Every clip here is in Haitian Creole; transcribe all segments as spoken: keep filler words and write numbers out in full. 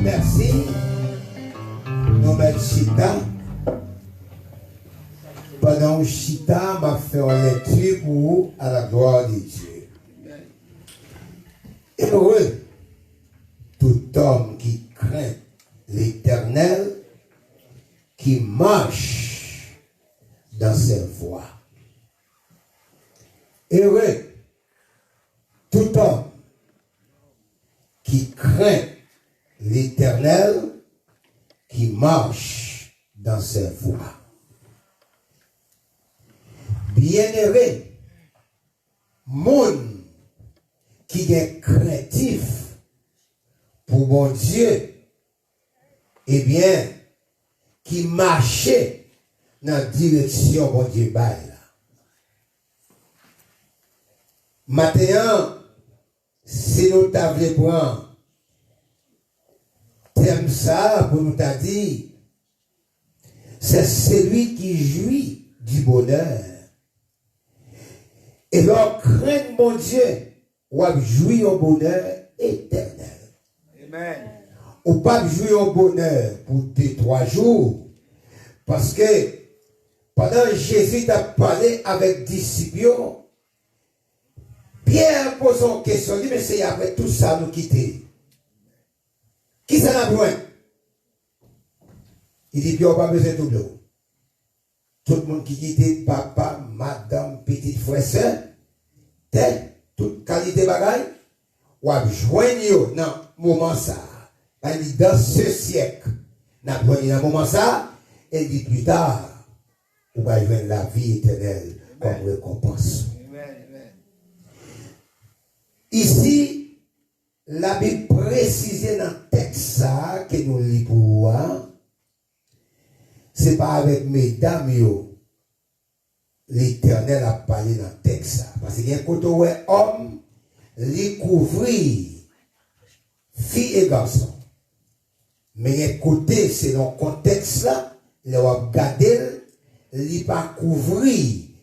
Mèsi. Nou mèt chita. Pandan w chita, m ap fè yon lèkti pou ou, à la gloire de Dieu. Heureux tout homme qui craint l'Éternel, qui marche dans ses voies. Heureux tout homme qui craint l'Éternel, qui marche dans ses voies. Byenere moun ki gen krentif pou Bondye, ebyen, ki mache nan direksyon Bondye bay la. Maten an, si nou ta vle pran tèm sa a pou nou ta di, c'est celui qui jouit du bonheur. E lè w krenn Bondye, w ap jwi yon bonè etènèl. Amen. Ou p ap jwi yon bonè pou de, twa jou. Paske pandan Jezi t ap pale avèk disip yo, Pyè poze yon kesyon, li, men Seyè, apre tout sa nou kite, kisa n ap jwenn? Li di, Pyè, ou pa bezwen twouble w. Tout moun ki kite papa, madanm, pitit, frè, sè, tè, tout kalite bagay, w ap jwenn yo nan moman sa a. Sa vle di, dans ce siècle, n ap jwenn li nan moman sa a, e li di, pita, ou va jwenn lavi etènèl kòm rekonpans. Amen, amen. Isi, Labib presize nan tèks sa a ke nou li pou ou a, se pa avèk medam yo Letènèl ap pale nan tèks sa a. Paske gen kote w wè òm, li kouvri fi e gason. Men gen kote, selon kontèks la, lè w ap gade l, li pa kouvri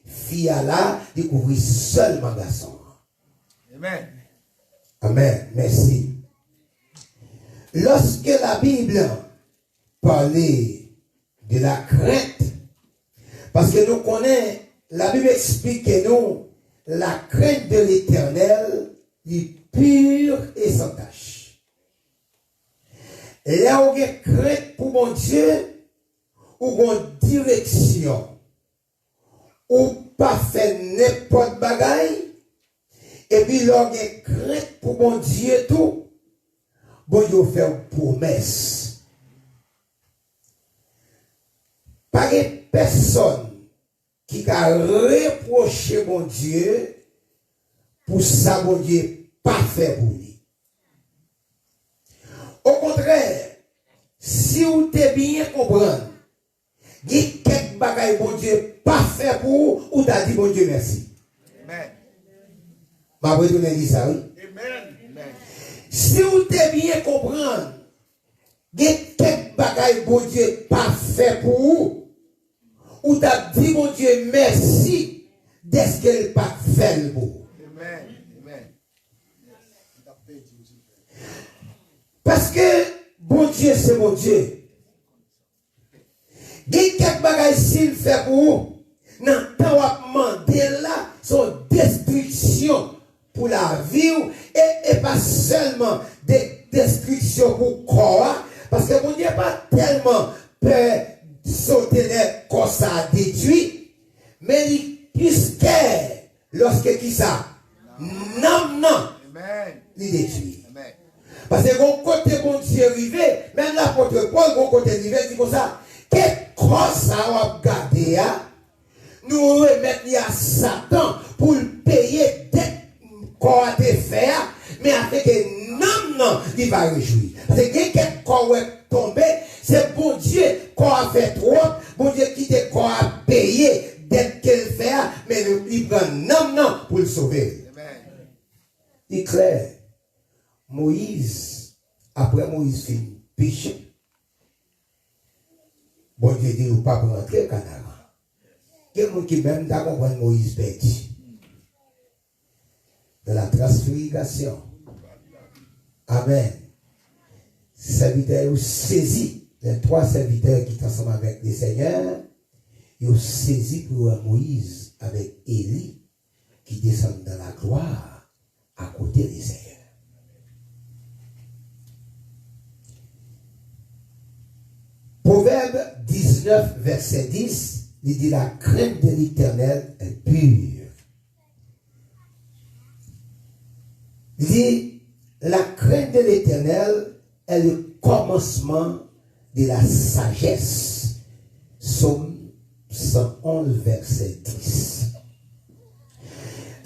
fi a la, li kouvri sèlman gason an. Amen. Amen. Mèsi. Lorsque la Bible parle de la crainte, paske nou konnen, Labib eksplike nou, la crainte de l'Éternel, li pur et sans tache. Lè w gen krent pou Bondye, ou gon direksyon. Ou pa fè nenpòt bagay, epi lè w gen krent pou Bondye tou, Bondye fè w pwomès. Pa gen pèsonn ki ka repwoche Bondye pou sa Bondye pa fè pou li. Okontrè, si w te byen konprann, gen kèk bagay Bondye pa fè pou ou, ou ta di Bondye mèsi. Amen. M ap retounen di sa, wi. Amen. Si w te byen konprann, gen kèk bagay Bondye pa fè pou ou, ou t ap di Bondye mèsi dèske l pa t fè l pou ou. Amen. Amen. Paske Bondye se Bondye. Gen kèk bagay si l fè pou ou, nan tan w ap mande l la, se yon destriksyon pou lavi w, e, e pa sèlman de, destriksyon pou kò a, paske Bondye pa tèlman pè sote lè kò sa a detwi, men li plis kè lòske kisa? Nanm nan. Amen. Li detwi. Amen. Paske gon kote Bondye rive, menm lapot Pòl gon kote rive, li di konsa, ke kò sa w ap gade a, nou remèt li a Satan pou l peye dèt kò a te fè a, men afin ke nanm nan li va rejwi. Paske gen kèk kò w wè tonbe, se Bondye, kò a fè twòp, Bondye kite kò a peye dèt ke l fè a, men li pran nanm nan pou l sove l. Amen. Li klè. Moyiz, apre Moyiz fin peche, Bondye di nou pa pou rantre Kanaran. Gen moun ki menm ta konprann Moyiz pèdi. Dans la transfiguration. Amen. Sèvitè yo sezi, les trois serviteurs ki t ansanm avèk le Seigneur, yo sezi pou yo wè Moyiz avèk Eli ki desann dans la gloire à côté du Seigneur. Pwovèb diznèf, vèsè dis, li di, la crainte de l'Éternel est pure. Li di, la crainte de l'Éternel est le commencement de la sagesse. Sòm san onz, vèsè dis.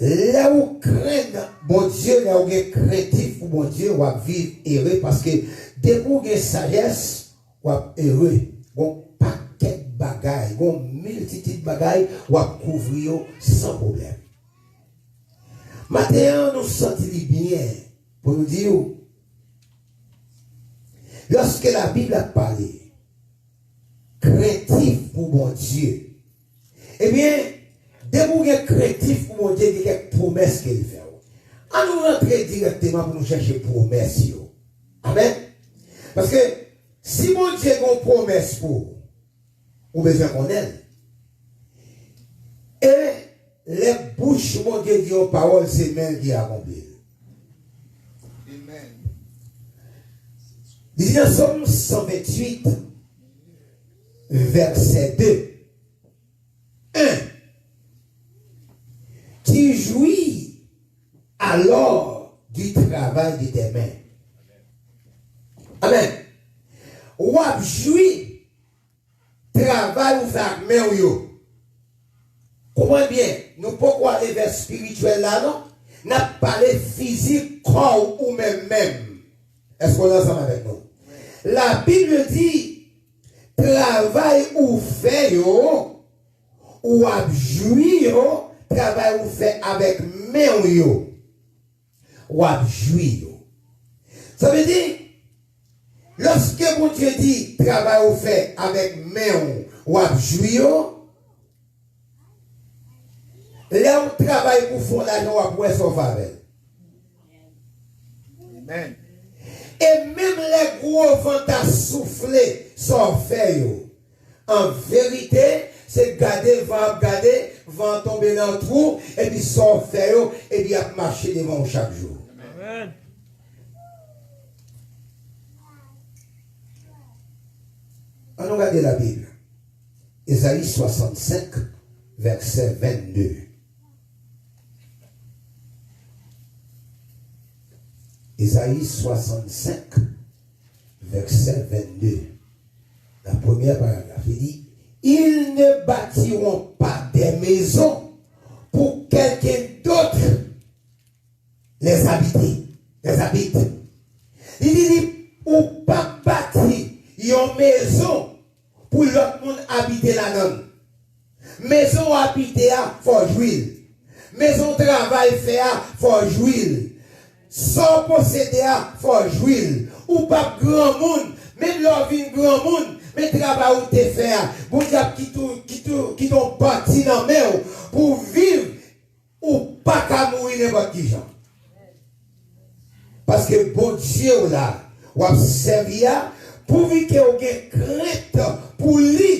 Lè ou krenn Bondye, lè ou gen krentif pou Bondye, w ap viv ere, paske depi w gen sajès, w ap ere. Gon pakèt bagay, gon miltitid bagay, w ap kouvri yo san pwoblèm. Maten an, nou santi li byen pou nou di w, lòske Labib ap pale krentif pou Bondye, ebyen, depi w gen krentif pou Bondye, gen kèk pwomès ke l fè w. An nou rantre dirèkteman pou nou chèche pwomès yo. Amèn. Paske si Bondye gen yon pwomès pou ou, ou bezwen konnen l. E lè bouch Bondye di yon pawòl, se men l ki akonpli l. Amen. Li di nan Sòm san venntuit, vèsè de, un, tu jouis alors du travail de tes mains. Amen. W ap jwi travay ou fè ak men w yo. Konprann byen, nou poko ale vè espirityèl la non. N ap pale fizik kò w ou menm menm. Èske w ansanm avèk nou? La Bible dit, travay ou fè yo, w ap jwi yo, travay ou fè avèk men w yo, w ap jwi yo. Sa vle di, lòske Bondye di travay ou fè avèk men w, w ap jwi yo, lè w travay pou fè w lajan, w ap wè sa w fè avè l. Amen. E menm lè gwo van ta soufle, sa w fè yo, an verite, se gade van ap gade, van an tonbe nan twou, epi sa w fè yo, epi y ap mache devan w chak jou. Amen. An nou gade Labib. Ezayi swasannsenk, vèsè vennde. Ezayi swasannsenk, vèsè vennde. La première paragraphe, il dit, ils ne bâtiront pas des maisons pour quelqu'un d'autre les habiter, les habite. Li di, li, ou p ap bati yon mezon pou lòt moun abite ladan l. Mezon w abite a, fò w jwi l. Mezon w travay fè a, fò w jwi l. Sa w posede a, fò w jwi l. Ou p ap granmoun, menm lè w vin granmoun, men travay ou te fè a, Bondye ap kite w, kite w, kite yon pati nan men w pou w viv. Ou pa ka mouri nenpòt ki jan. Paske Bondye w la, w ap sèvi a, pouvi ke w gen krent pou li,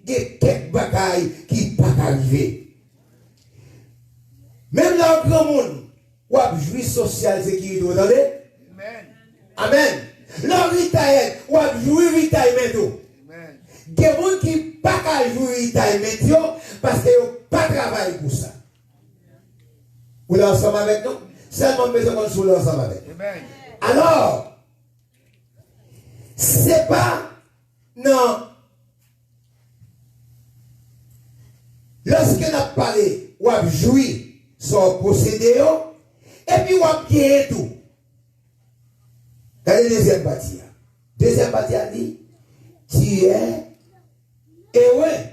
gen kèk bagay ki pa ka rive. Menm lè w granmoun, w ap jwi sosyal sekirite w, tande? Amen. Amen. Lè w ritayèt, w ap jwi ritaymen tou. Amen. Gen moun ki pa ka jwi ritaymen yo, paske yo pa travay pou sa. Ou la ansanm avèk nou? Sèlman m bezwen konn si w la ansanm avèk nou. Amen. Alò, se pa nan, lòske n ap pale, w ap jwi sa w posede yo, epi w ap genyen tou. Gade dezyèm pati a. Dezyèm pati a di, tu es heureux.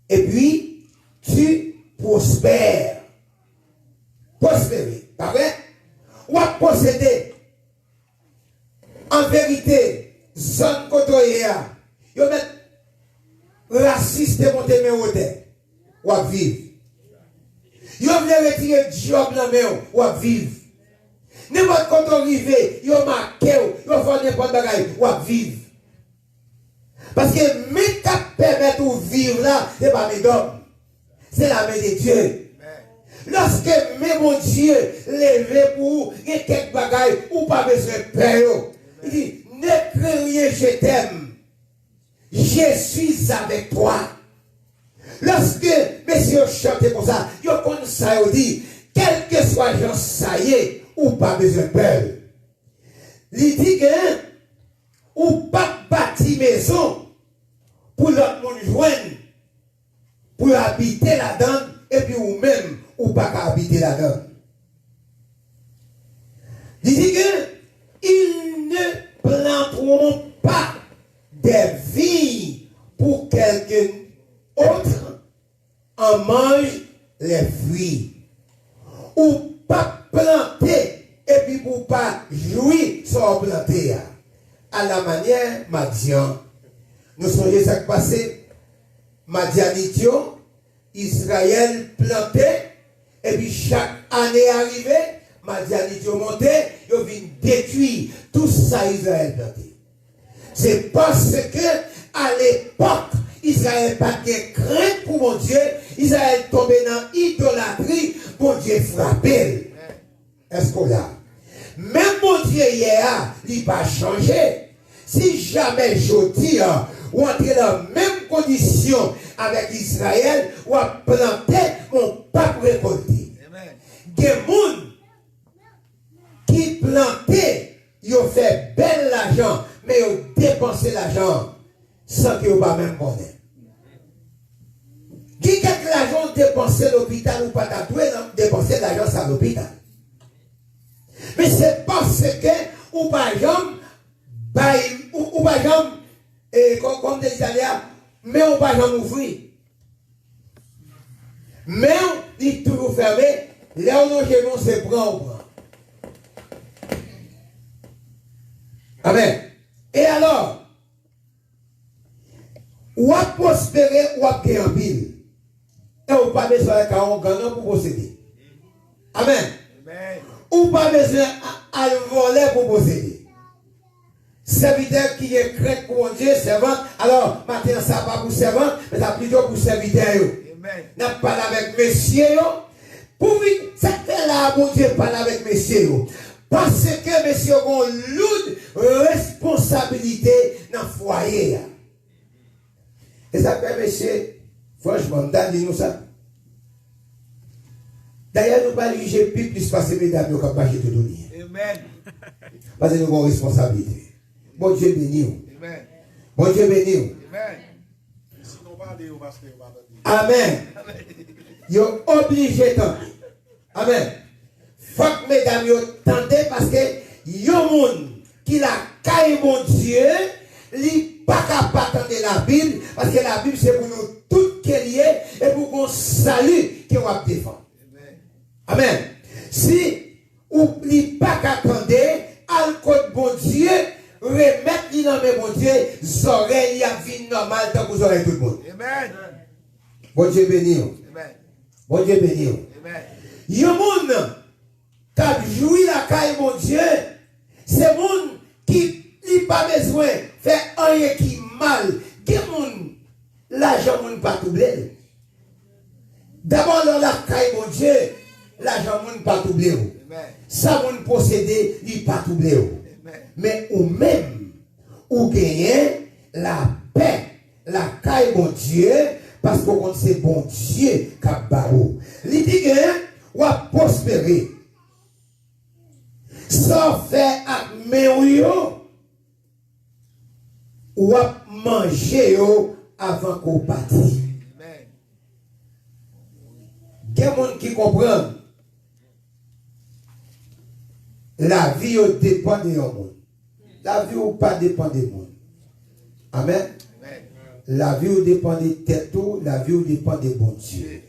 Et puis, tu prospères. Pwospere, pa vre? W ap posede, verite, zòn kote w ye a, yo mèt rasis te monte men w otè, w ap viv. Yo vle retire djòb nan men w, w ap viv. Nenpòt kote w rive, yo make w, yo fè w nenpòt bagay, w ap viv. Paske men k ap pèmèt ou viv la, se pa men dòm. Se la men de Dye. Lòske men Bondye leve pou ou, gen kèk bagay ou pa bezwen pè yo. Li di, ne crains rien, je t'aime. Je suis avec toi. Lòske mesye yo chante konsa, yo konn sa yo di, kèlkeswa jan sa ye, ou pa bezwen pè l. Li di ke ou p ap bati mezon pou lòt moun jwenn, pou yo abite ladan l, epi ou menm, ou pa ka abite ladan l. Li di ke, ils ne planteront pas des vignes pour quelqu'un autre en mange les fruits. Ou p ap plante epi pou w pa jwi sa w plante a. A la manyè Madyan. Nou sonje sa k pase? Madyanit yo, Izrayèl plante, epi chak ane a rive, Madyanit yo monte, yo vin detwi tout sa Izrayèl plante. Se paske, alepòk, Izrayèl pa t gen krent pou Bondye, Izrayèl tonbe nan idolatri, Bondye frape l. Èske w la? Menm Bondye yè a, li pa chanje. Si jamè jodi a, ou antre nan menm kondisyon avèk Izrayèl, w ap plante, men w p ap rekòlte. Gen moun ki plante, yo fè bèl lajan, men yo depanse lajan an san ke yo pa menm konnen. Gen kèk lajan w depanse lopital, ou pa ta dwe nan depanse lajan sa lopital. Men se paske ou pa janm bay, ou, ou pa janm, e, kò-, kòm te di talè a, men w pa janm ouvri. Men w, li toujou fèmen. Lè w lonje men w, se pran w pran. Amèn. E alò, w ap pwospere, w ap gen anpil. E w pa bezwen al kay ongan non pou posede. Amèn. Ou pa bezwen a-, al vòlè pou posede. Sèvitè ki gen krent pou Bondye, sèvant. Alò, maten an, sa pa pou sèvant, men sa plito pou sèvitè yo. N ap pale avèk mesye yo. Pou vin, sa k fè la a, Bondye pale avèk mesye yo. Paske mesye yo gen yon loud responsabilite nan fwaye a. E sa k fè, mesye, franchman, m ta di nou sa. Dayè, nou pral jije pi plis pase medam yo k ap mache toutouni. Paske nou gen yon responsablite. Bondye beni w. Bondye beni w. Amèn. Yo oblije tande. Amèn. Fòk medam yo tande, paske yon moun ki lakay Bondye, li pa ka pa tande Labib, paske Labib se pou nou tout ke l ye, e pou gon sali ke w ap defann. Amèn. Si ou, li pa ka tande, al kot Bondye, remèt li nan men Bondye, zòrèy li ap vin nòmal tankou zòrèy tout moun. Bondye beni w. Bondye beni w. Yon moun k ap jwi lakay Bondye, se moun ki, li pa bezwen fè anyen ki mal. Gen moun, lajan moun pa twouble l. Dabò, lè w lakay Bondye, lajan moun pa twouble w. Sa moun posede, li pa twouble w. Men ou menm, ou genyen lapè lakay Bondye, paske w konn se Bondye k ap ba ou. Li di gen, w ap pwospere. Sa w fè ak men w yo, w ap manje yo avan ke w pati. Gen moun ki konprann lavi yo depann de yon moun. Lavi w pa depann de moun. Amèn. Lavi w depann de tèt ou, lavi w depann de Bondye.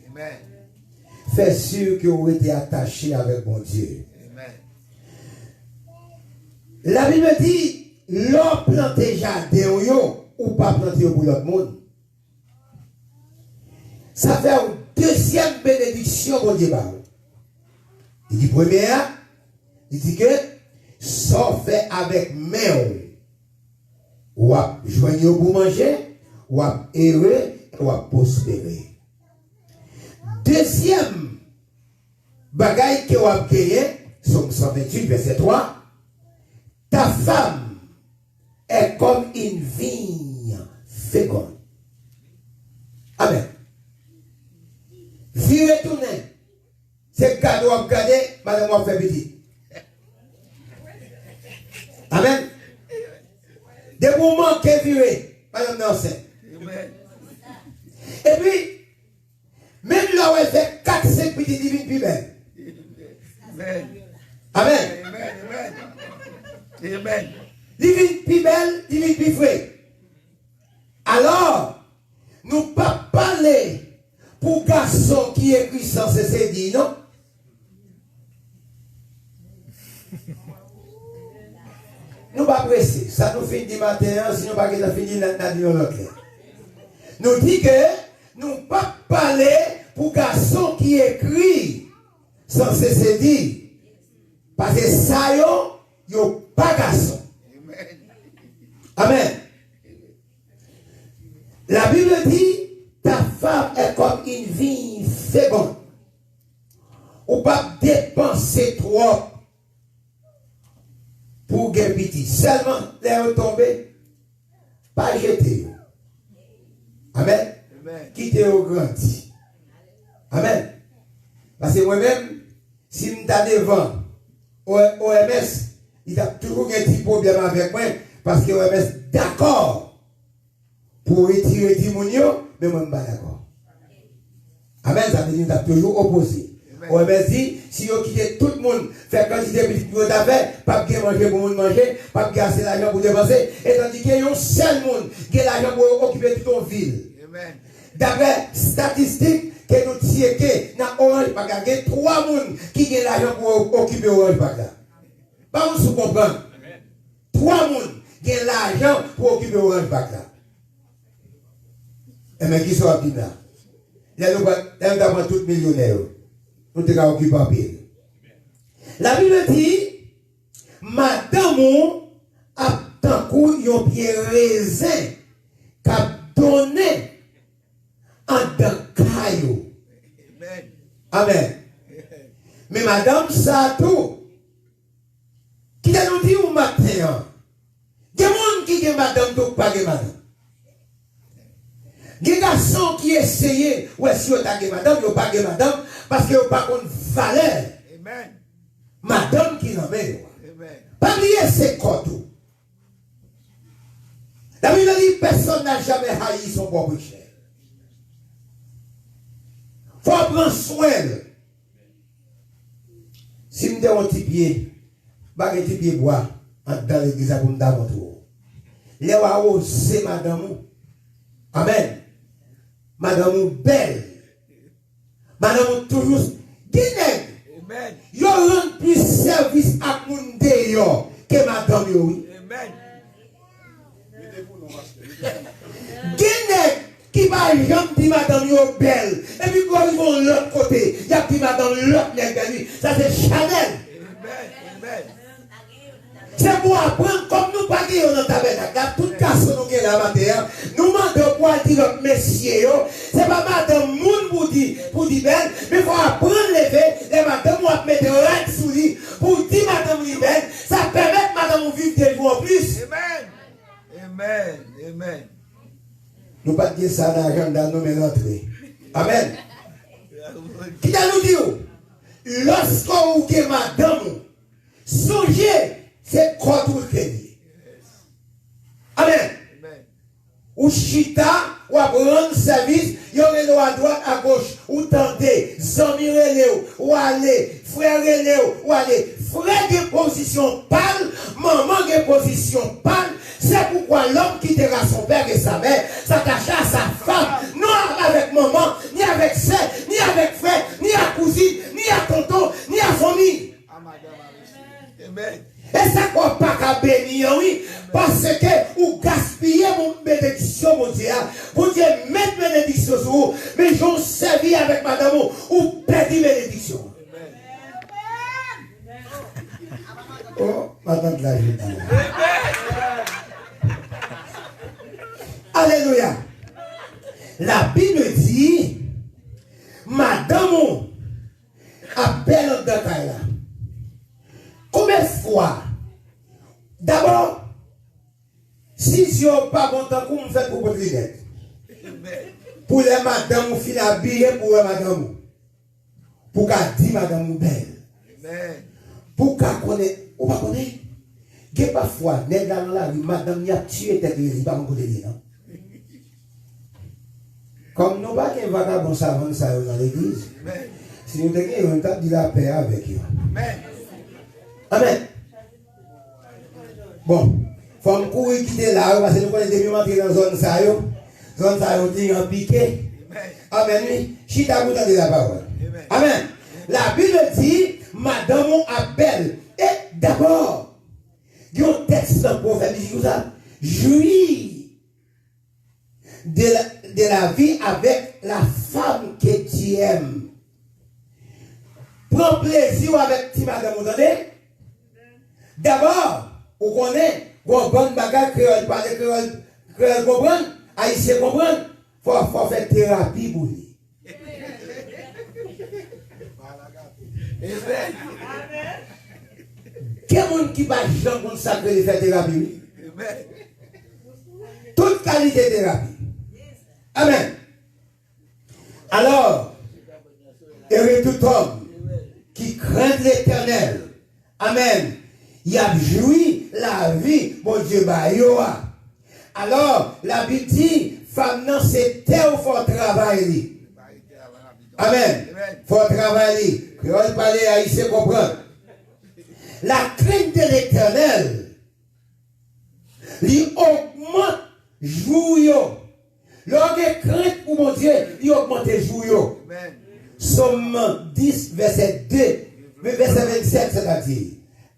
Fè si ke w rete atache avèk Bondye. Labib di, Lè w plante jaden w yo, ou pa plante yo pou lòt moun. Sa fè yon dezyèm benediksyon Bondye ba w. Li di premye a, li di ke sa w fè avèk men w, w ap jwenn yo pou manje, w ap ere, w ap pwospere. Dezyèm bagay ke w ap genyen, Sòm san venntuit, vèsè twa, ta femme est comme une vigne féconde. Amèn. Vire tounen. Se gade w ap gade, madanm w ap fè pitit. Amèn. Depi w manke vire, madanm nan ansent. Epi, menm lè w wè l fè kat, senk pitit, li vin pi bèl. Amèn. Li vin pi bèl, li vin pi fre. Alò, nou p ap pale pou gason ki ekri san se sedi, non. Nou pa prese. Sa nou fin di maten an, si nou pa gentan fini, n a, n a di yon lòt lè. Nou di ke nou p ap pale pou gason ki ekri san se sedi. Paske sa yo, yo pa gason. Amèn. La Bible dit, ta femme est comme une vigne féconde. Ou p ap depanse twòp pou w gen pitit. Sèlman, lè yo tonbe, pa jete yo. Amèn. Kite yo grandi. Amèn. Paske mwen menm, si m ta devan O M S, li t ap toujou gen ti pwoblèm avèk mwen, paske O M S dakò pou retire timoun yo, men mwen m pa dakò. Amèn, sa vle di nou t ap toujou opoze. O M S di, si yo kite tout moun fè kantite pitit pou yo ta fè, p ap gen manje pou moun manje, p ap gen ase lajan pou depanse, etandike yon sèl moun gen lajan pou okipe tout yon vil. Daprè estatistik ke nou tcheke nan Orange Park la, gen twa moun ki gen lajan pou okipe Orange Park la. Pa konn si w konprann. Twa moun gen lajan pou okipe Orange Park la. Enben, kisa w ap di m la? Lè nou pran, lè nou ta pran tout milyonè yo, nou te ka okipe anpil. Labib di, madanm ou ap tankou yon pye rezen k ap donnen anndan kay ou. Amèn. Men madanm sa tou, kite nou di w maten an, gen moun ki gen madanm tou k pa gen madanm. Gen gason ki eseye wè si yo ta gen madanm, yo pa gen madanm, paske yo pa konn valè madanm ki nan men yo a. Pa bliye se kò tou. Labib di, personne n'a jamais haï son propre chair. Fò w pran swen l. Si m te yon ti pye, m pa gen ti pye bwa anndan legliz la pou m ta montre w. Lè w awoze madanm ou, amèn, madanm ou bèl, madanm ou toujou, gen nèg, yo rann plis sèvis ak moun deyò ke madanm yo, wi. Gen nèg ki pa janm di madanm yo bèl, epi pou yo rive yon lòt kote, y ap di madanm lòt nèg bèl, wi. Sa se chanèl. Se pou aprann, kòm nou pa gen yo nan tabènak la, tout gason nou gen la maten an, nou mande w pou al di lòt mesye yo, se pa madanm moun pou di, pou di bèl, men fò w aprann leve, lè madanm ou ap mete rad sou li, pou w di madanm li bèl, sa pèmèt madanm ou viv de jou an plis. Nou pa t gen sa nan ajanda nou, men l antre. Amèn. Kite nou di w, lòske w gen madanm ou, sonje se kò tou l te ye. Amèn. Ou chita, w ap rann sèvis, yo rele w adwat agoch, ou tande, zanmi rele w, w ale, frè rele w, w ale. Frè gen pozisyon pa l, manman gen pozisyon pa l, c'est pourquoi l'homme quittera son père et sa mère, s'attachera à sa femme, non avèk manman, ni avèk sè, ni avèk frè, ni a kouzin, ni a tonton, ni a zanmi. E sa k wè w pa ka beni an, wi. Paske ou gaspiye bon, benediksyon Bondye a. Bondye met benediksyon sou ou, men jan w sèvi avèk madanm ou, ou pèdi benediksyon an. Oh, matant la, je dis. Alelouya. La Bible di, madanm ou ap bèl anndan kay la. Konbyen fwa? Dabò, si zye w pa bon tankou m, fèt pou pot linèt. Pou lè madanm ou fin abiye, pou wè madanm ou. Pou w ka di madanm ou bèl. Pou w ka konnen, ou pa konnen. Gen pafwa, nèg la nan lari, madanm li ap tiye tèt li, li pa konn kote li ye, non. Kòm nou pa gen vagabon savann sa yo nan legliz, si nou te gen yo, nou t ap di lapè avèk yo. Amèn. Bon, fò m kouri kite la, wi, paske nou konnen depi m antre nan zòn sa yo, zòn sa yo di anpike. Amèn, wi. Chita pou tande lapawòl. Amèn. Labib di, madanm ou ap bèl. E dabò, gen yon tèks nan Pwovèb ki di konsa, jwi de la, de la vie avec la femme que tu aimes. Pran plezi w avèk ti madanm ou, tande? Dabò, ou konnen, gon bann bagay kreyòl pale, kreyòl, kreyòl konprann, ayisyen konprann, fò, fò fè terapi pou li. Gen moun ki pa janm konn sa k rele fè terapi, wi. Tout kalite terapi. Amèn. Alors, heureux tout homme qui craint l'Éternel. Amèn. Y ap jwi lavi Bondye ba yo a. Alò, Labib di, fanm nan se tè w fò w travay li. Amèn. Fò w travay li. Kreyòl pale, ayisyen konprann. La crainte de l'Éternel, li ogmante jou yo. Lè w gen krent pou Bondye, li ogmante jou yo. Sòm dis, vèsè de, vèsè vennsèt, sètadi.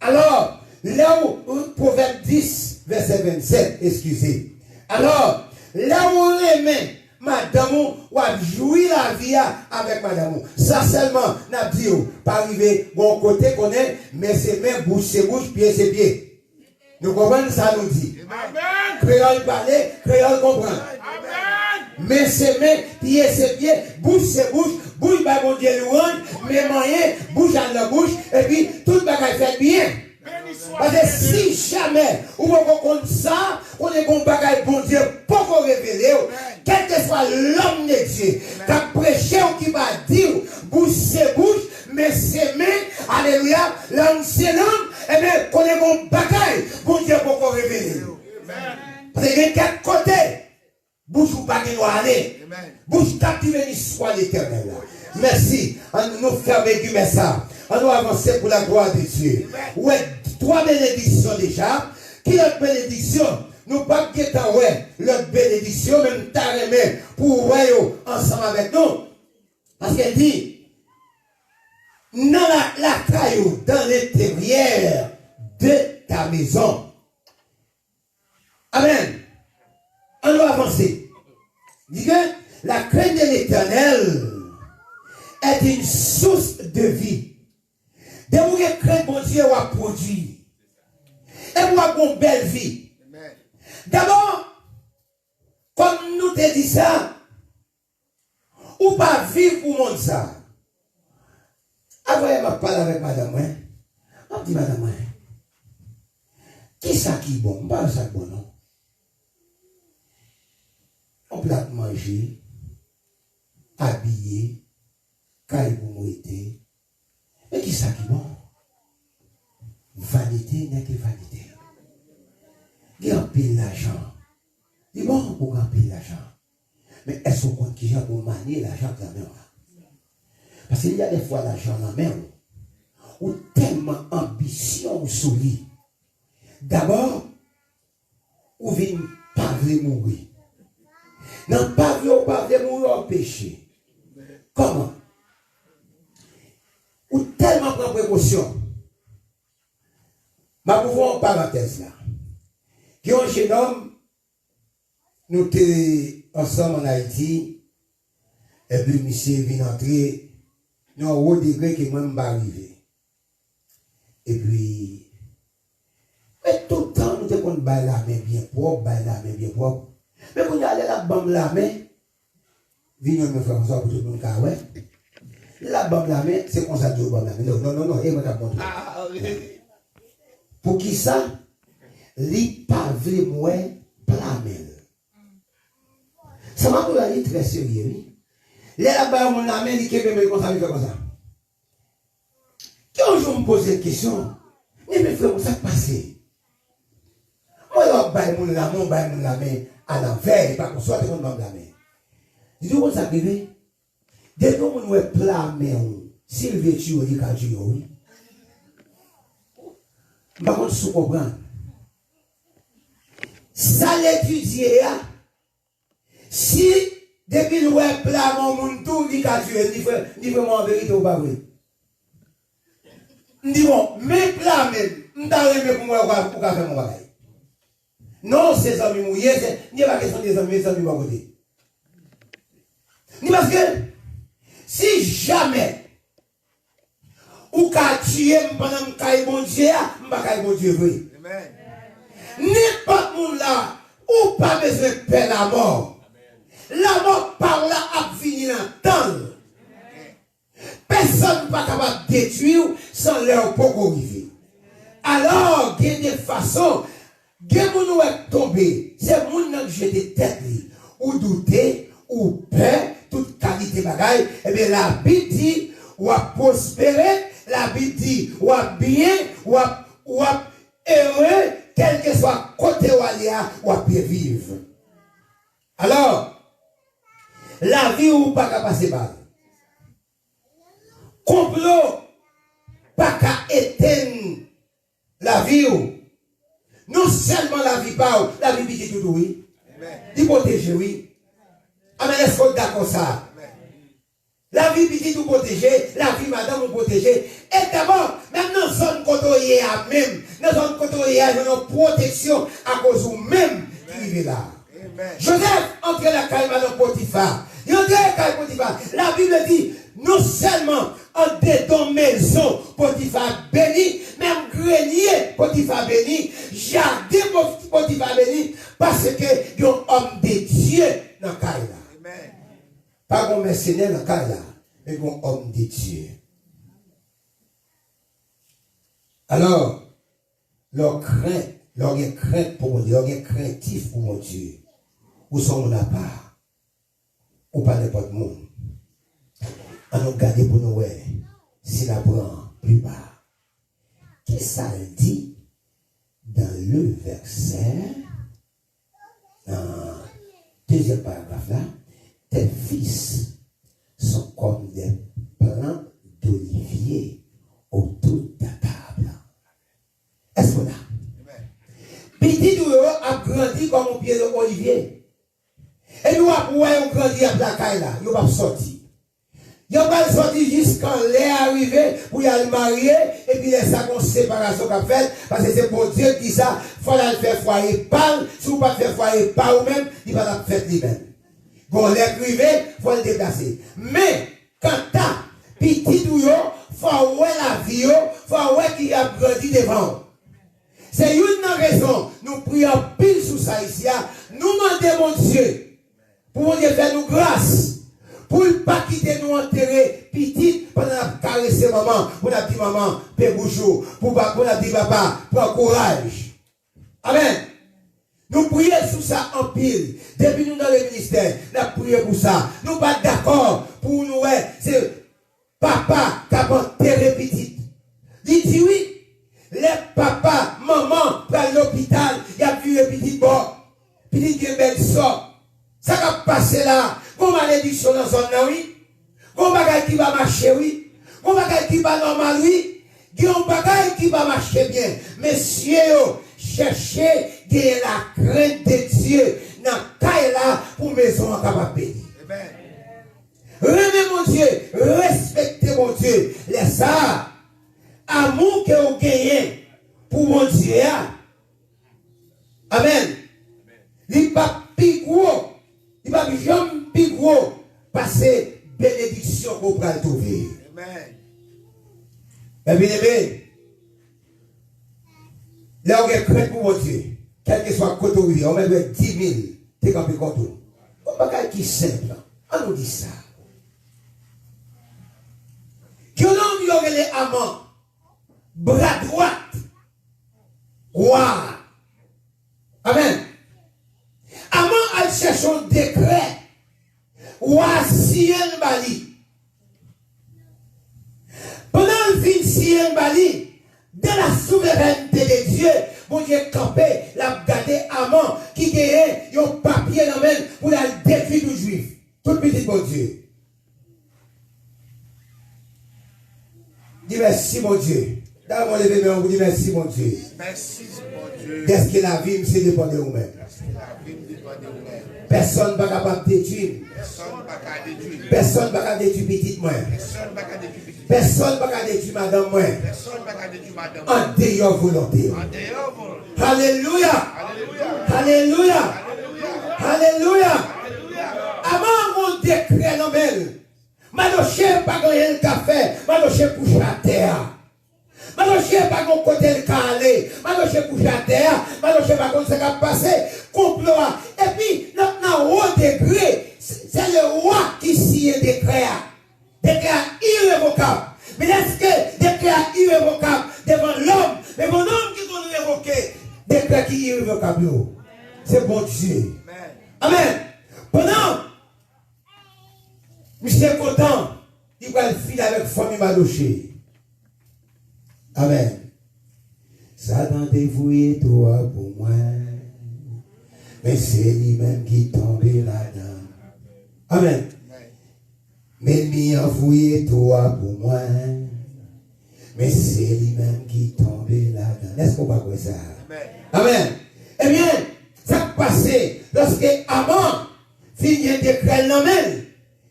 Alò, lè w, Pwovèb dis, vèsè vennsèt, eskize. Alò, lè w renmen madanm ou, w ap jwi lavi a avèk madanm ou. Sa sèlman, n ap di w, pa rive gon kote konnen, men se men, bouch se bouch, pye se pye. Nou konprann sa nou di? Amèn. Kreyòl pale, kreyòl konprann. Amèn. Men se men, pye se pye, bouch se bouch, bouch bay Bondye lwanj, men manyen, bouch al nan bouch, epi tout bagay fèt byen. Paske si jamè ou poko konn sa, konnen gon bagay Bondye poko revele w, kèlkeswa lòm de Dye k ap preche w ki pa di w, bouch se bouch, men se men, alelouya, lang se lang, ebyen, konnen gon bagay Bondye poko revele w. Paske gen kèk kote, bouch ou pa gen dwa ale. Bouch k ap di, beni swa Letènèl la. Mèsi. Ann nou fèmen gimè sa. Ann nou avanse pou la glwa de Dye. Ou wè twa benediksyon deja. Ki lòt benediksyon? Nou p ap gentan wè lòt benediksyon, men m ta renmen pou w wè yo ansanm avèk nou. Paske l di, nan la, lakay ou, dans l'intérieur de ta maison. Amèn. Ann nou avanse. Di ke la crainte de l'Éternel est une source de vie. Depi w gen krent Bondye, w ap pwodui. Epi w ap gen yon bèl vi. Dabò, kòm nou te di sa, ou pa viv pou monn sa. Avwè m ap pale avèk madanm mwen. M ap di madanm mwen, kisa ki bon? M pa wè sa k bon non. Yon plat manje, abiye, kay pou m rete. Men kisa ki bon? Vanité n'est que vanité. Gen anpil lajan. Li bon pou gen anpil lajan. Men èske w konn kijan pou w manye lajan k nan men w la? Paske gen de fwa lajan nan men w, ou tèlman anbisyon w sou li. Dabò, ou vin pa vle mouri. Nan pa vle ou pa vle mouri, w ap peche. Kòman? Ou tèlman pran prekosyon. M ap ouvri yon parantèz la. Gen yon jenòm, nou te ansanm ann Ayiti, epi misye vin antre nan yon wo degre ke mwen m pa rive. Epi, men tout tan nou te konn bay lamen byen pwòp, bay lamen byen pwòp. Men kounye a, lè l ap ban m lamen, vin yon men frè Franswa pou tout moun ka wè. Lè l ap ban m lamen, se konsa l di w ban m lamen. Non, non, non, non, e mwen k ap montre. Poukisa? Li pa vle m wè pla men l. Sa m ap di w la, li trè serye, wi. Lè l ap bay yon moun lamen, li kenbe men l konsa, li fè konsa. Gen yon jou m poze l kesyon, men, men frè m, sa k pase? Mwen, lè w ap bay moun lamen, w bay moun lamen alanvè, e pa konsa w te konn ban m lamen. Li di, w konn sa k rive? Depi yon moun wè pla men w, si l vle tiye w, li ka tiye w, wi. M pa konn si w konprann. Sa l etidye a, si depi l wè pla men yon moun tou, li ka tiye l, li vrè, li vrèman an verite ou pa vre? M di, bon, men pla men m, m ta renmen pou m wè ou ka, ou ka fè m yon bagay. Non, se zanmi m ou ye, se, li pa kesyon de zanmi, zanmi bò kote. Ni paske, si jamè ou ka tiye m pandan m kay Bondye a, m pa kay Bondye vre. Nenpòt moun la, ou pa bezwen pè lamò. Lamò pa w la ap vini nan tan l. Pèsonn pa kapab detwi w san lè w poko rive. Alò, gen de fason, gen moun ou wè k tonbe, se moun nan k jete tèt li. Ou doute, ou pè, tout kalite bagay, ebyen, Labib di, w ap pwospere, Labib di, w ap byen, w ap, w ap ere, kèlkeswa kote w ale a, w ap byen viv. Alò, lavi w pa ka pase bal. Konplo pa ka etenn lavi w. Non sèlman lavi pa w, lavi pitit ou tou, wi. Li pwoteje, wi. Amèn, èske w dakò sa? Lavi pitit ou pwoteje, lavi madanm ou pwoteje. E dabò, menm nan zòn kote w ye a menm, nan zòn kote w ye a, jwenn yon pwoteksyon akoz ou menm ki rive la. Jozèf antre lakay madanm Potifa. Li antre lakay Potifa. Labib di, non sèlman andedan mezon Potifa beni, menm grenye Potifa beni, jaden Pot-, Potifa beni, paske gen yon òm de Dye nan kay la. Pa gen yon mèsenè nan kay la, men gen yon òm de Dye. Alò, lè w krent, lè w gen krent pou Bondye, lè w gen krentif pou Bondye, ou se yon moun apa. Ou pa nenpòt moun. Ann nou gade pou nou wè si n a pran pli ba. Kisa l di dans le verset, nan dezyèm paragraf la, tes fils sont comme des plants d'olivier autour de ta table. Èske w la? Pitit ou yo ap grandi kòm yon pye olivye. Epi w ap wè yo grandi, y ap lakay la, yo p ap sòti. Yo pral sòti jiskan lè a rive pou y al marye, epi lè sa gon separasyon k ap fèt, paske se Bondye ki di sa, fò l al fè fwaye pa l, si w pa t fè fwaye pa ou menm, li pa t ap fèt li menm. Gon lè k rive, fò l deplase. Men, kanta pitit ou yo, fò w wè lavi yo, fò w wè ki y ap grandi devan w. Se youn nan rezon nou priye anpil sou sa isi a. Nou mande Bondye pou Bondye fè nou gras, pou l pa kite nou antere pitit pandan n ap karese manman, pou n ap di manman, pe bouch ou, pou pa, pou n ap di papa, pran kouraj. Amèn. Nou priye sou sa anpil. Depi nou nan le ministè, n ap priye pou sa. Nou pa dakò pou nou wè se papa k ap antere pitit. Li di wi, lè papa, manman pral lopital, y ap vire pitit bò. Pitit gen bèl sò. Sa k ap pase la, gon malediksyon nan zòn nan wi. Gon bagay ki pa mache wi. Gon bagay ki pa nòmal wi. Gen yon bagay ki pa mache byen. Mesye yo, chèche genyen lakrent de Dye nan kay la pou mezon an kapab beni. Renmen Bondye, respekte Bondye. Lè sa a, amou ke w genyen pou Bondye a, Amèn. Li p ap pi gwo, li p ap janm pi gwo pase benediksyon ke w pral twouve. Mè byeneme, lè w gen krent pou Bondye, kèlkeswa kote w ye, ou mèt wè di mil te kanpe kont ou. Yon bagay ki senp, ann nou di sa. Gen yon nonm yo rele Aman, bra dwat wa a. Amèn. Aman al chèche yon dekrè, wa a siyen l ba li. Pandan l fin siyen l ba li, dans la souveraineté de Dieu, Bondye kanpe, l ap gade Aman ki genyen yon papye nan men l pou l al detwi tout Jwif, tout pitit Bondye. Di mèsi, Bondye. Dam, leve men w pou di mèsi, Bondye. Mèsi, Bondye. Dèske lavi m se depann de ou menm. Dèske lavi m depann de ou menm. Pèsonn pa kapab detwi m. Pèsonn pa ka detwi m. Pèsonn pa ka detwi pitit mwen. Pèsonn pa ka detwi pitit mwen. Pèsonn pa ka detwi madanm mwen. Pèsonn pa ka detwi madanm mwen. Andeyò volonte w. Andeyò volonte w. Alelouya. Alelouya. Alelouya. Alelouya. Aman gon dekrè nan men l. Madoche pa gen anyen l ka fè. Madoche kouche atè a. Madoche pa gen kote l ka ale. Madoche kouche atè a. Madoche pa konn sa k ap pase. Konplo a. Epi, nan, nan wo degre, se, se le wa ki siyen dekrè a. Dekrè a irevokab. Men èske dekrè a irevokab devan lòm? Men bon, lòm ki konn revoke dekrè ki irevokab yo, se Bondye. Amèn. Pandan misye kontan, li pral fini avèk fanmi Madoche. Amèn. Satan te fouye tou a pou mwen, men se li menm ki tonbe ladan. Amèn. Mennmi an fouye tou a pou mwen, men se li menm ki tonbe ladan. Èske w pa kwè sa? Amèn. Ebyen, sa k pase lòske Aman fin gen dekrè l nan men l?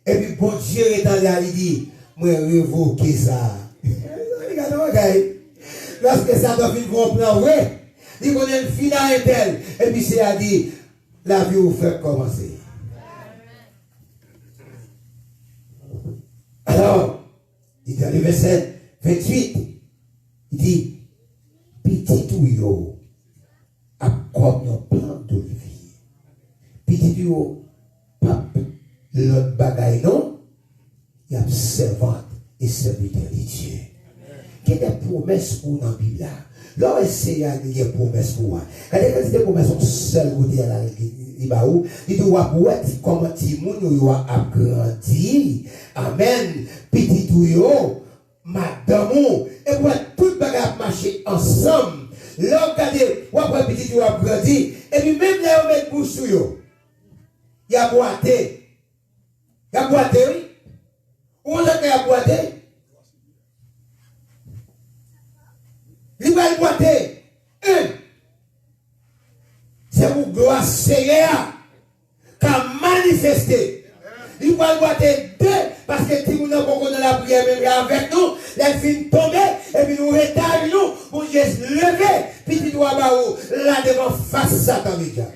Epi Bondye ret anlè a, li di, "Mwen revoke sa." Gade yon bagay. Lòske Satan fin fè yon plan vre, li konnen l fin a entèl, epi Seyè a di, "Lavi w fèk kòmanse." Alò, li di nan vèsè venntuit, li di, "Pitit ou yo ap kòm yon plant olivye." Pitit yo p ap lòt bagay non, y ap sèvant e sèvitè de Dye. Gen de pwomès pou w nan Bib la. Lè w wè Seyè a li gen pwomès pou w a, gade kantite pwomès yon sèl kote a la li, li ba ou. Li di w ap wè ti, kòman timoun ou yo a ap grandi. Amèn. Pitit ou yo, madanm ou, epi w wè tout bagay ap mache ansanm. Lè w gade, w ap wè pitit yo ap grandi, epi menm lè yo met bouch sou yo, y a bwate. Y a bwate, wi. Ou konn sa k fè y a bwate? Li pral bwate. En. Se pou glwa Seyè a ka manifeste. Li pral bwate de, paske timoun nan poko nan lapriyè menm jan avèk nou. Lè l fin tonbe, epi nou ret ajenou, Bondye leve pitit ou a ba ou la devan fas Satan medya.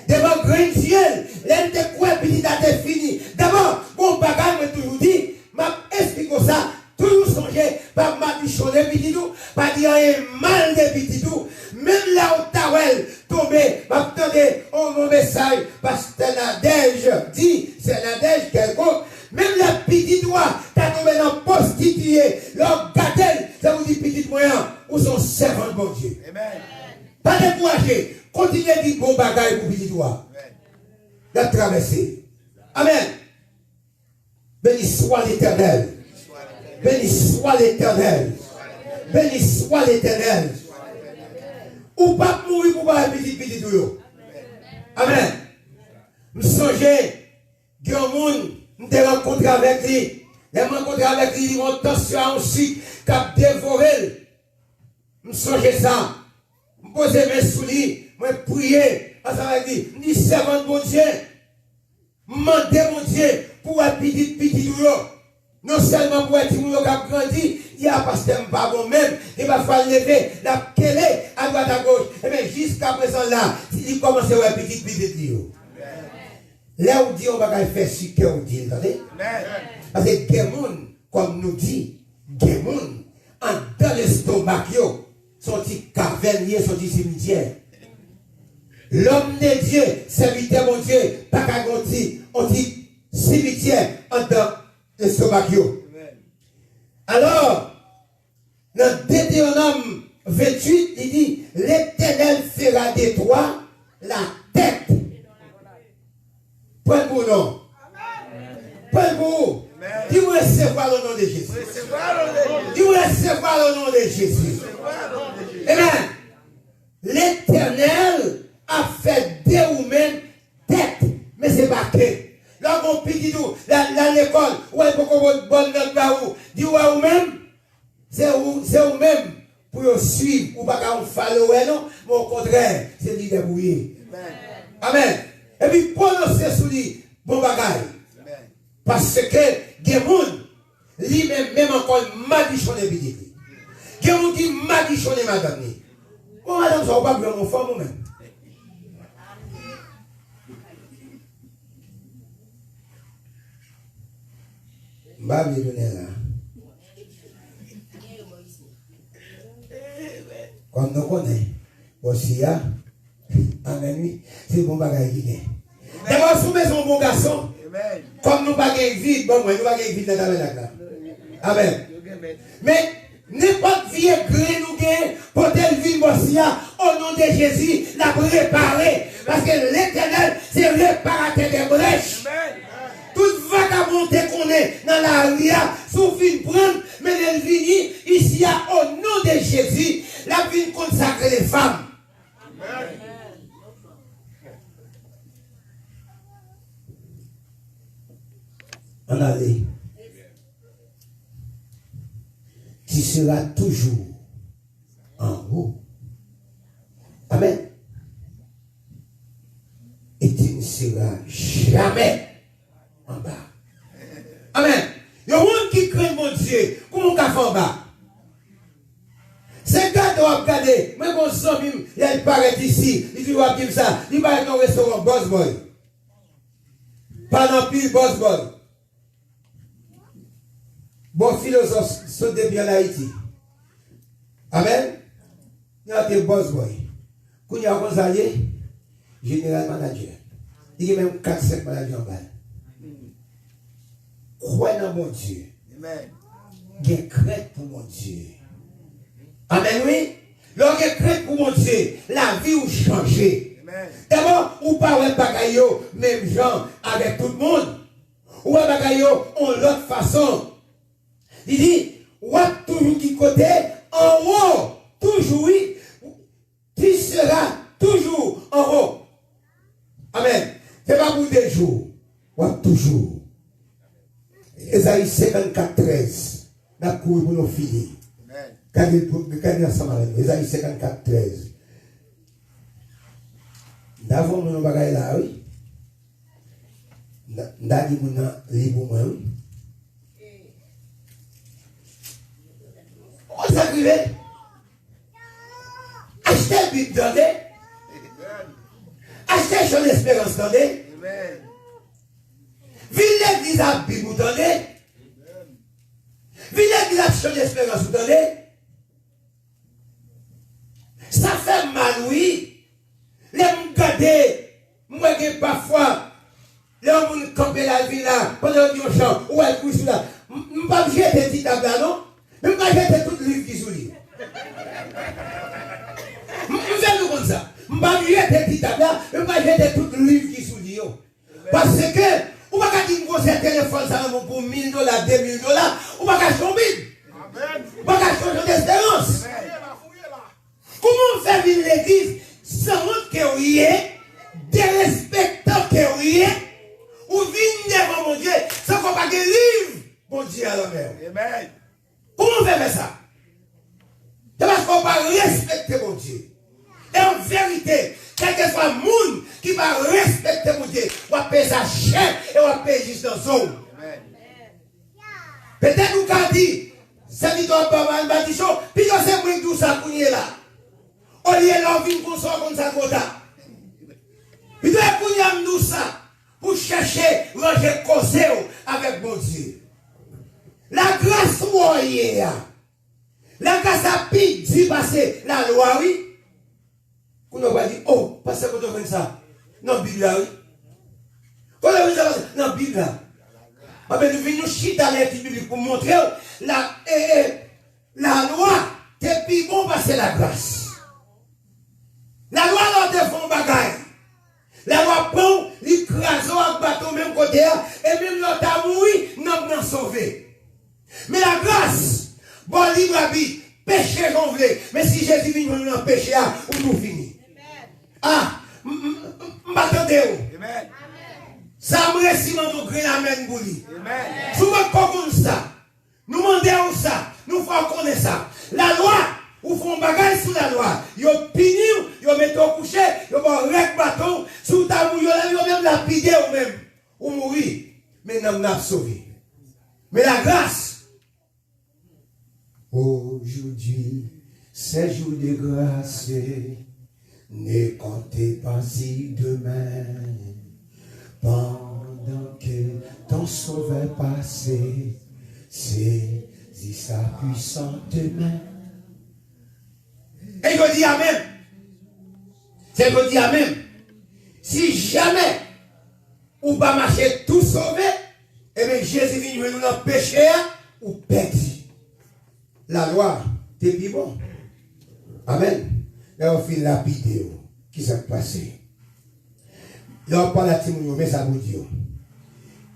Devan grenn zye l, lè l te kwè pitit la te fini. Dabò, gon bagay mwen toujou di, m ap esplike w sa, toujou sonje, pa madichonnen pitit ou, pa di anyen mal de pitit ou. Menm lè w ta wè l tonbe, m ap tande yon, yon mesaj, pastè Nadège di, sè Nadège kèlkonk, menm lè pitit ou a ta tonbe nan pwostitiye, lè w gade l, se pou di pitit mwen an, ou se yon sèvant Bondye. Pa dekouraje, kontinye di bon bagay pou pitit ou a. L ap travèse. Amèn. Béni soit l'Éternel. Béni soit l'Éternel. Béni soit l'Éternel. Ou p ap mouri pou w pa wè pitit pitit ou yo. Amèn. M sonje, gen yon moun, m te rankontre avèk li. Lè m rankontre avèk li, li gen yon tansyon a yon sik k ap devore l. M sonje sa. M poze men sou li, mwen priye ansanm avèk li. M di, sèvant Bondye, m mande Bondye pou wè pitit pitit ou yo. Non sèlman pou wè timoun yo k ap grandi, Ya, pastè m pa bon menm, e pafwa l leve, l ap kele adwat agoch. Ebyen, jiskaprezan la, li kòmanse wè pitit pitit li yo. Lè w di yon bagay, fè si kè w di l, tande? Paske gen moun, kòm nou di, gen moun, anndan lestomak yo, se yon ti kavèn ye, se yon ti simityè. Lòm de Dye, sèvitè Bondye, pa ka gen yon ti, yon ti simityè anndan lestomak yo. Alò, nan Detewonòm venntuit, li di, L'Éternel fera de toi la tête. Pran l pou ou non. Pran l pou ou. Di, mwen resevwa l o non de Jezi. Di, mwen resevwa l o non de Jezi. Amen. Letènèl ap fè de ou menm tèt, men se pa ke. Lè w gon pitit ou, l al, l al lekòl, ou wè l poko bòn, bòn nòt ba ou, di w wè ou menm, se ou, se ou menm pou yo swiv. Ou pa ka yon follower non, men okontrè, se lidè pou w ye. Amèn. Epi pwononse sou li bon bagay. Paske gen moun, li menm, menm ankò, l madichonnen pitit li. Gen moun ki madichonnen madanm li. Bon, madanm sa, ou pa vle yon fanm ou menm. M pa vle tounen la. Kòm nou konnen, bòs fi a, amèn wi, se bon bagay ki gen. Dabò, si w bezwen yon bon gason, kòm nou pa gen vid, ban mwen, nou pa gen vid nan tabènak la. Amèn. Men, nenpòt vye grenn ou gen, pote l vin bòs fi a, o non de Jezi, l ap repare. Paske Letènèl se reparatè dè brèch. Tout vakabon w te konnen nan lari a, si w fin pran l, mennen l vini isi a, o non de Jezi, l ap vin konn sa k rele fanm. Ann ale. Tu seras toujours en haut. Amen. Et tu ne seras jamais anba. Amèn. Yon moun ki krenn Bondye, kouman w ka fè anba? Se gade w ap gade. Mwen gon zanmi m, lè l parèt isi, li toujou ap di m sa. Li parèt nan restoran, bòs bòy. Pale anpil, bòs bòy. Bon filozòf sot depi ann Ayiti. Amèn. Li antre bòs bòy. Kounye a, ou konn sa l ye? Jeneral manadjè. Li gen menm kat senk manadjè anba l. Kwè nan Bondye. Gen krent pou Bondye. Amèn, wi. Lè w gen krent pou Bondye, lavi w chanje. Dabò, ou pa wè bagay yo menm jan avèk tout moun. Ou wè bagay yo yon lòt fason. Li di, w ap toujou ki kote? Anwo, toujou, wi. Tu seras toujours en haut. Amèn. Se pa pou de jou. W ap toujou. Ezayi senkannkat trèz. N ap kouri pou nou fini. Gade l pou, gade l ansanm avè nou. Ezayi senkannkat trèz. M ta fè yon moun yon bagay la, wi. M ta, m ta di moun nan li pou mwen, wi. Ou konn sa k rive? Achte Bib, tande. Achte Chan Lesperans, tande. Vin legliz ak Bib ou, tande. Vin legliz ak Chan Lesperans ou, tande. Sa fè m mal, wi. Lè m gade, m wè gen pafwa, lè yon moun kanpe la, l vin la, pandan yo di yon chan, ou wè l kouri sou la. M, m p ap jete ti tab la, non. Men m ka jete tout liv ki sou li. M, m fè nou konn sa. M p ap jete ti tab la, men m ka jete tout liv ki sou li yo. Paske, ou pa ka di m gon sèl telefòn sa nan men w pou mil dola, de mil dola, ou pa ka achte yon Bib. Ou pa ka achte yon Chan Lesperans. Kouman w fè vin legliz, sanwont ke w ye, derespektan ke w ye, ou vin devan Bondye, san ke w pa gen liv Bondye a nan men w? Kouman w fè fè sa? Se paske w pa respekte Bondye. E an verite, kèlkeswa moun ki pa respekte Bondye, w ap peye sa chè e w ap peye jis nan zo w. Petèt ou ka di, Sa pito ap ba w madichon, pito se mwen k di w sa kounye la. Olye lè w vin konsa w konn sa twò ta. Pito e kounye a m di w sa, pou w chèche ranje koze w avèk Bondye. Lagras ou wè w ye a. Lagras la pi di pase lalwa, wi. Kounye a w pral di, o, pastè, kote w jwenn sa? Nan Bib la, wi. Kote w jwenn sa, pastè? Nan Bib la. Anben, nou vin nou chita nan etid biblik pou montre w la, e, e, lalwa te pi bon pase lagras. Lalwa lè w te fè yon bagay. Lalwa pran w, li kraze w ak baton menm kote a, e menm lè w ta mouri, nanm nan sove. Men lagras, ba w lib abit, peche jan w vle, men si Jezi vin jwenn ou nan peche a, ou tou fini. A, m, m, m, m pa tande w. Sa m resi mande yon grenn amèn pou li. Si w potko konn sa, nou mande w sa, nou fè w konnen sa. Lalwa, ou fè yon bagay sou lalwa, yo pini w, yo mete w kouche, yo ba w règ baton, si w ta mouri, yo, yo menm lapide w menm. Ou mouri, men nanm nan ap sove. Men lagras. Aujourd'hui, c'est jour de grâce, ne comptez pas si demain, pendant que ton sauveur passe, saisis sa puissante main. E yo di amèn. Se yo di amèn. Si jamè ou pa mache tou sove, ebyen Jezi vin jwenn ou nan peche a, ou pèdi. Lalwa te pi bon. Amèn. Lè yo fin lapide yo, kisa k pase? Lè w ap pale ak timoun yo, men sa pou w di yo.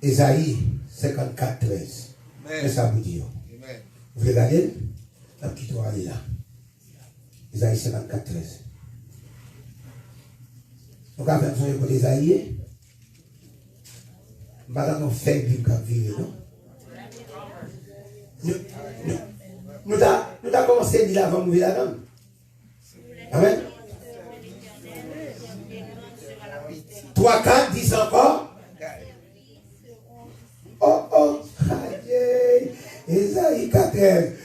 Ezayi senkannkat trèz. Men sa pou w di yo. Ou vle gade l? N ap kite w ale la. Ezayi senkannkat trèz. Nou ka fè m sonje kote Ezayi ye? M pa tande yon fèy Bib k ap vire, non. Nou, nou, nou ta, nou ta kòmanse li l avan m rive ladan l. Amèn. Twa, kat, di sa ankò. Oh, oh, aye, Ezayi katrèz.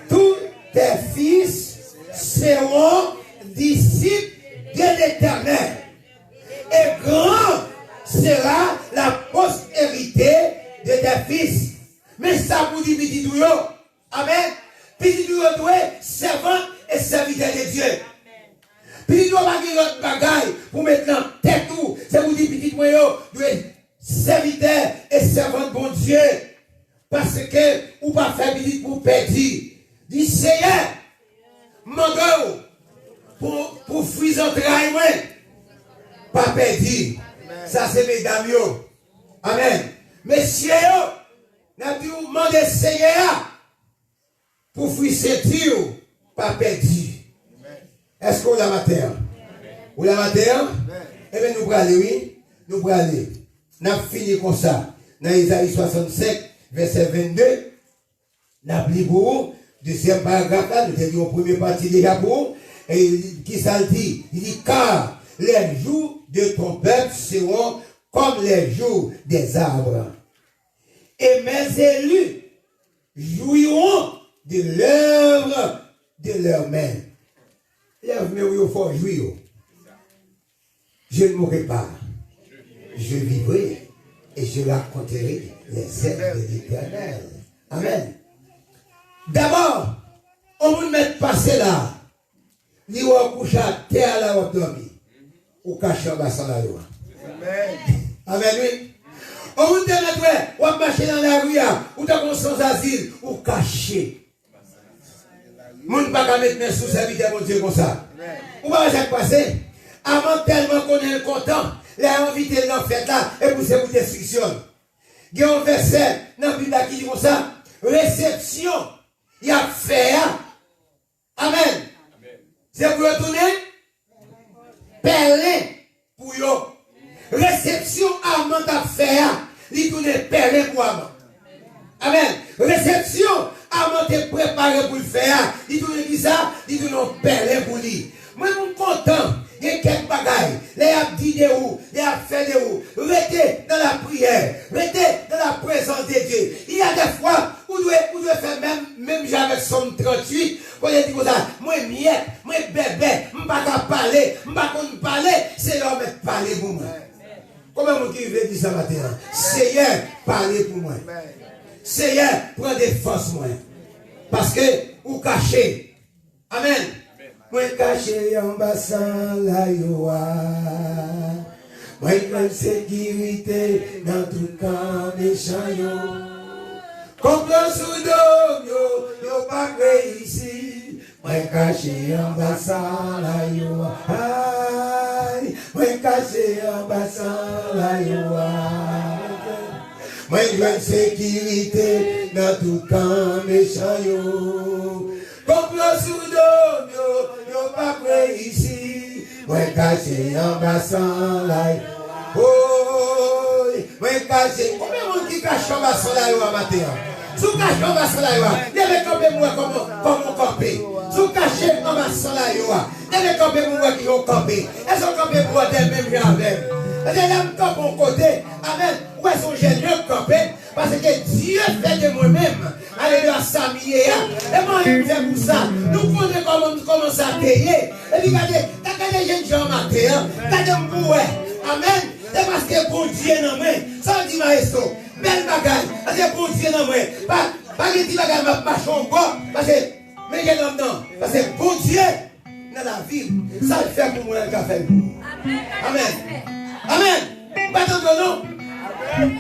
Tous tes fils seront disciples de l'Éternel, et grande sera la postérité de tes fils. Men sa pou di pitit ou yo. Amèn. Pitit ou yo dwe sèvant e sèvitè de Dye. Pitit ou yo pa gen lòt bagay pou met nan tèt ou. Se pou di pitit mwen yo dwe sèvitè e sèvant Bondye. Paske ou pa fè pitit pou w pèdi. Di, Seyè, m mande w pou, pou fwi zantray mwen pa pèdi. Sa se medam yo. Amèn. Mesye yo, n ap di w mande Seyè a pou fwi senti w pa pèdi. Èske w la maten an? Ou la maten an? Ebyen, nou prale, wi. Nou prale. N ap fini konsa. Nan Ezayi swasannsenk, vèsè vennde, n ap li pou ou. Dezyèm paragraf la, nou te li yon premye pati deja pou ou. E kisa l di? Li di, car les jours de ton peuple seront comme les jours des arbres. Et mes élus jouiront de l'œuvre de leurs mains. Lèv men w yo fò, jwi yo. Je ne mourrai pas. Je vivrai et je raconterai les œuvres de l'Éternel. Amèn. Dabò, yon moun mèt pase la. Li wè w kouche atè a la w ap dòmi. Ou kache anba sandal ou a. Amèn, wi. Ou moun te mèt wè, w ap mache nan lari a, ou tankou yon sanzazil, ou kache. Moun pa ka met men sou sèvitè Bondye konsa. Ou pa wè sa k pase? Aman tèlman konnen l kontan, lè yo envite l nan fèt la, epi se pou destriksyon l. Gen yon vèsè nan Bib la ki di konsa, resepsyon y ap fè a, Amèn. Se pou yo tounen pèlen pou yo. Resepsyon Aman t ap fè a, li tounen pèlen pou Aman. Amèn. Resepsyon Aman te prepare pou l fè a, li tounen kisa? Li tounen yon pèlen pou li. Mwen, m kontan gen kèk bagay, lè y ap di de ou, lè y ap fè de ou, rete nan lapriyè, rete nan la prezans de Dye. Il y a des fois, ou dwe, ou dwe fè menm, menm jan Seyè, mèt pale pou mwen. Konbyen moun ki rive di sa maten an? Seyè, pale pou mwen. Seyè, pran defans mwen. Paske ou kache. Amèn. Mwen kache anba san layo a. Mwen jwenn sekirite nan tout kan mechan yo. Konplo sou do m yo, yo p ap reyisi. Mwen kache anba san layo a. Ay, mwen kache anba san layo a. Mwen jwenn sekirite nan tout kan mechan yo. Konplo sou do m yo, yo p ap reyisi. Mwen kache anba san layo a. Oy, mwen kache. Konbyen moun ki kache anba san layo a maten an? Si w kache anba san layo a, leve kanpe pou w wè kòman, kòman w kanpe. Si w kache anba san layo a, leve kanpe pou w wè kijan w kanpe. Èske w kanpe pou w wè menm jan avè m? Paske lè m kanpe yon kote, amèn, ou wè se yon jèn jan k kanpe, paske Dye fè de mwen menm, alelouya, sa m ye a. E mwen menm fè pou sa. Nou konnen kòman, kòman sa te ye. Epi gade, gade jèn jan maten an, gade m pou wè. Amèn. Se paske Bondye nan mwen. Sa w di, maestro? Bèl bagay. Paske Bondye nan mwen. Pa, pa gen ti bagay m ap mache yon bò. Paske, men jèn òm nan. Paske Bondye nan lavi m. Sa l fè pou mwen, l ka fè l pou ou. Amèn. Amèn. Ou pa tande non?